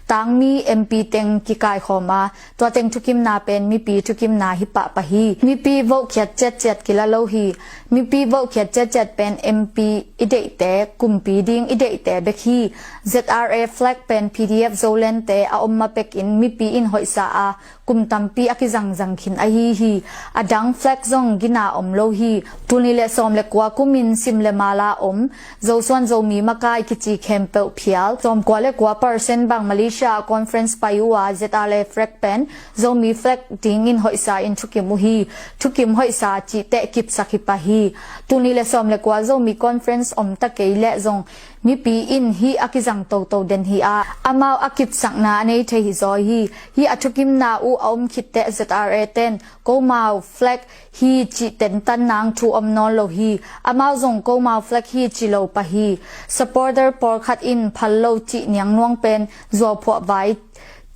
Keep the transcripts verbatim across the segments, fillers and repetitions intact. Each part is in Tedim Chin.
tangmi M P teng kikaikhawm a, tua teng thukimna pen mipi thukimna hi pahpah hi. Mipi vote khiat ciatciat kila lo hi. Mipi vote khiat ciatciat pen M P i deihte, kumpi ding i deihte bek hi. Z R A flag pen P D F Zolandte a om ma pekin mipi in hoihsa a, kum tampi a kizangzang khin ahi hi. A dang flag zong gina om lo hi. Tul nih le sawm le kua kumin sim le mala om Zosuan Zomi makai kici khempeuh phial, sawmkua le kua percent bang Malaysia a conference pai uh a, Z R A flag pen Zomi flag dingin hoihsa in thukim uh hi. Thukim hoihsa cihteh kipsak hi pah hi. Tul nih le sawm le kua Zomi conference om ta kei leh zong mipi in hih a kizang toto den hi a, amau a kipsakna a nei thei hi zaw hi. Hih a thukimna uh a om khitteh Z R A ten Komau flag hi cih tentan nang thu om nawn lo hi. Amau zong Komau flag hi ci lo pah hi. Supporter pawlkhat in phal lo cih niangnuang pen zuauphuah vai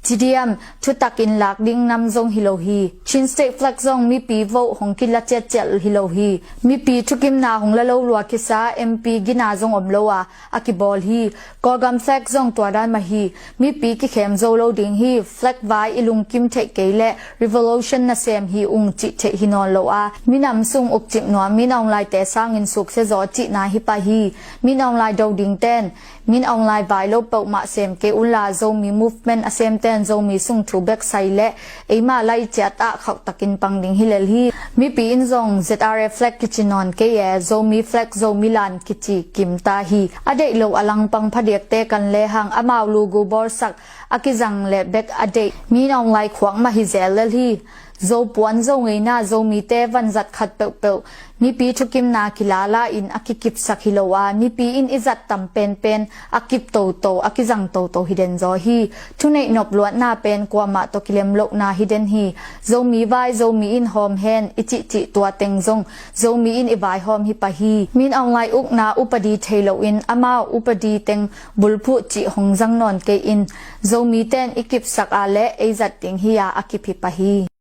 ci diam, thutakin lak ding nam zong hi lo hi. Chin State flag zong mipi vote hong kila ciatciat hi lo hi. Mipi thukimna hong la lo lua kisa M P gina zong om lo a, a kibawl hi. Kawlgam flag zong tua dan mah hi. Mipi kikhem zo lo ding hi. Flag vai i lungkim theih kei leh revolution nasem hi ung cih theih hi nawn lo a, minam sung ukcip nuam Min Aung Hlaing te sangin suksia zaw cihna hi pah hi. Min Aung Hlaing do ding ten Min Aung Hlaing vai lo peuhmah sem kei unla, Zomi movement a semten Zomi sung thu bek sai leh eima lai ciat ah khauhtakin pang ding hi lel hi. Mipi in zong Z R A flag kici nawn kei e, Zomi flag Zomi lan kici kim ta hi. A deih lo a langpang phadiakte kan lehang amau lugu bawlsak a kizang leh bek a deih Min Aung Hlaing khuak mah hi zel lel hi. Zo puan, Zo ngeina, Zomite vanzat khat peuhpeuh mipi thukimna kilala in a kikipsak hi lo a, mipi in i zat tam penpen a kip toto, a kizang toto hi den zaw hi. Thuneih nop luatna pen kuamah tawh kilem lohna hi den hi. Zomi vai Zomi in hawm hen i cihcih tua teng zong Zomi in i vaihawm hi pah hi. Min Aung Hlaing ukna upadi thei loin amau upadi teng bulphuh cih hong zang nawn kei in, Zomiten i kipsak a leh ei zat ding hi a, a kip hi pah hi.